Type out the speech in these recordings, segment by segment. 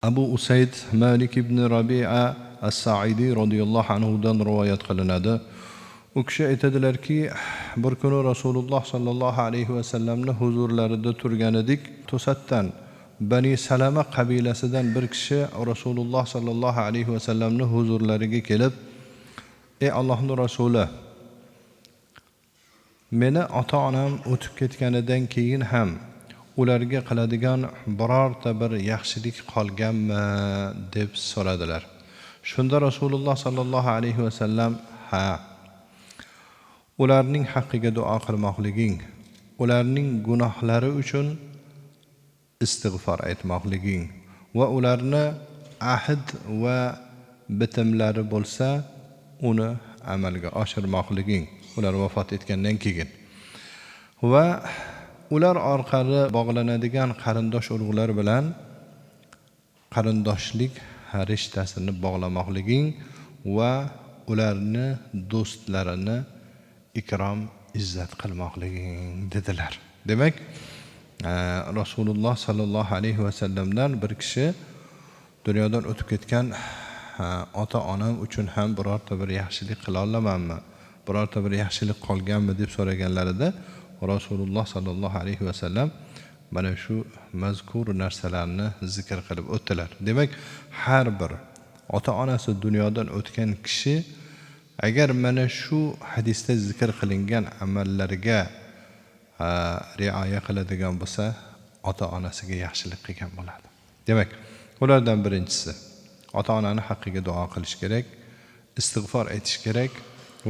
Abu Usayd Malik ibn Rabi'a as-Saidiy roziyallohu anhudan rivoyat qilinadi. U kishi aytadilarki, bir kuni Rasululloh sollallohu alayhi vasallamni huzurlarida turgan edik. To'satdan Bani Salama qabilasidan bir kishi Rasululloh sollallohu alayhi vasallamni huzurlariga kelib, "Ey Allohning rasuli, meni ota-onam o'tib ketganidan keyin ham ularga qiladigan birorta bir yaxshilik qolganmi?" deb so'radilar. Shunda Rasululloh sollallohu alayhi vasallam, "Ha, ularning haqqiga duo qilmoqliging, ularning gunohlari uchun istig'for aytmoqliging va ularni ahd va bitimlari bo'lsa, uni amalga oshirmoqliging ular vafot etgandan keyin va ular orqali bog'lanadigan qarindosh urug'lar bilan qarindoshlik rishtasini bog'lamoqliging va ularni do'stlarini ikrom izzat qilmoqliging", dedilar. Demak, Rasululloh sollallohu alayhi vasallamdan bir kishi dunyodan o'tib ketgan ota onam uchun ham birorta bir yaxshilik qila olamanmi, birorta bir yaxshilik qolganmi deb so'raganlarida, Rasululloh sollallohu alayhi vasallam mana shu mazkur narsalarni zikr qilib o'tdilar. Demak, har bir ota onasi dunyodan o'tgan kishi agar mana shu hadisda zikr qilingan amallarga rioya qiladigan bo'lsa, ota onasiga yaxshilik qilgan bo'ladi. Demak, ulardan birinchisi, ota onani haqqiga duo qilish kerak, istig'for aytish kerak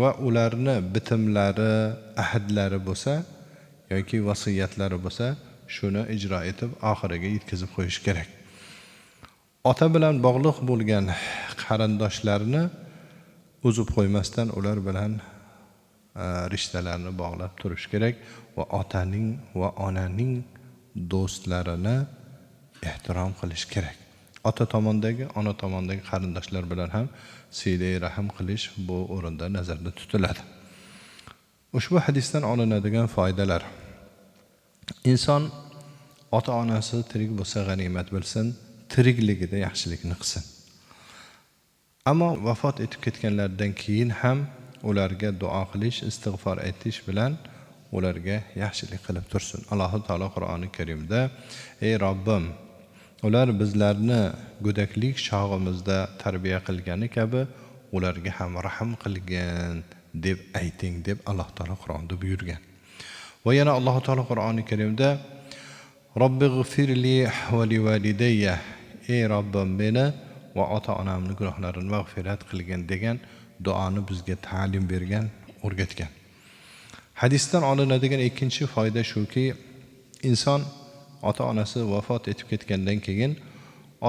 va ularni bitimlari, ahdlari bo'lsa yoki vasiyatlari bo'lsa, shuni ijro etib, oxiriga yetkazib qo'yish kerak. Ota bilan bog'liq bo'lgan qarindoshlarni uzib qo'ymasdan, ular bilan rishtalarni bog'lab turish kerak va otaning va onaning do'stlarini ehtirom qilish kerak. Ota tomondagi, ona tomondagi qarindoshlar bilan ham siylai rahm qilish bu o'rinda nazarda tutiladi. Ushbu hadisdan olinadigan foydalar: inson ota onasi tirik bo'lsa, g'animat bilsin, tirikligida yaxshilikni qilsin, ammo vafot etib ketganlaridan keyin ham ularga duo qilish, istig'for aytish bilan ularga yaxshilik qilib tursin. Allohu taolo Qur'oni Karimda: "Ey Robbim, ular bizlarni go'daklik chog'imizda tarbiya qilgani kabi ularga ham rahm qilgin, deb ayting", deb Alloh taolo Qur'onda buyurgan. Va yana Alloh taolo Qur'oni Karimda: "Robbig'firli va livalidayya", ey Robbim, meni va ota onamni gunohlarini mag'firat qilgin degan duoni bizga ta'lim bergan, o'rgatgan. Hadisdan olinadigan ikkinchi foyda shuki, inson ota onasi vafot etib ketgandan keyin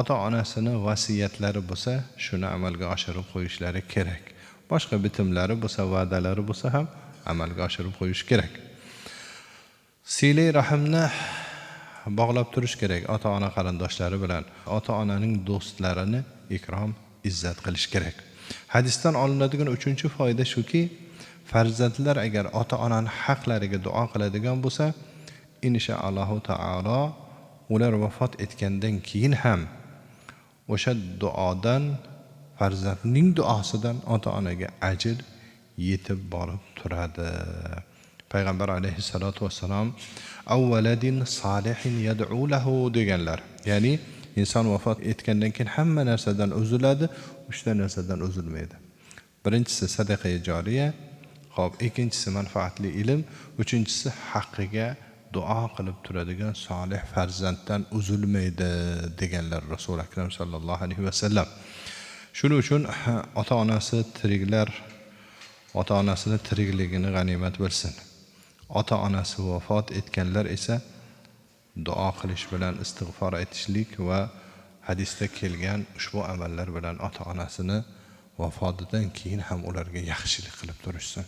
ota onasini vasiyatlari bo'lsa, shuni amalga oshirib qo'yishlari kerak. Boshqa bitimlari bo'lsa, va'dalari bo'lsa ham amalga oshirib qo'yish kerak. Siylai rahmni bog'lab turish kerak ota ona qarindoshlari bilan. Ota onaning do'stlarini ikrom izzat qilish kerak. Hadisdan olinadigan uchinchi foyda shuki, farzandlar agar ota onani haqlariga duo qiladigan bo'lsa, inshaallohu taolo ular vafot etgandan keyin ham o'sha duodan, farzandning duosidan ota onaga ajr yetib borib turadi. Payg'ambar alayhissalotu vassalom "Avvaladin salihin yad'u lahu" deganlar. Ya'ni inson vafot etgandan keyin hamma narsadan uziladi, uchta narsadan uzilmaydi. Birinchisi sadaqai joriya, ho'p, ikkinchisi manfaatli ilm, uchinchisi haqqiga duo qilib turadigan solih farzanddan uzilmaydi deganlar Rasuli Akram sallallohu alayhi vasallam. Shuning uchun ota onasi tiriklar ota onasini tirikligini g'animat bilsin. Ota onasi vafot etganlar esa duo qilish bilan, istig'for aytishlik va hadisda kelgan ushbu amallar bilan ota onasini vafotidan keyin ham ularga yaxshilik qilib turishsin.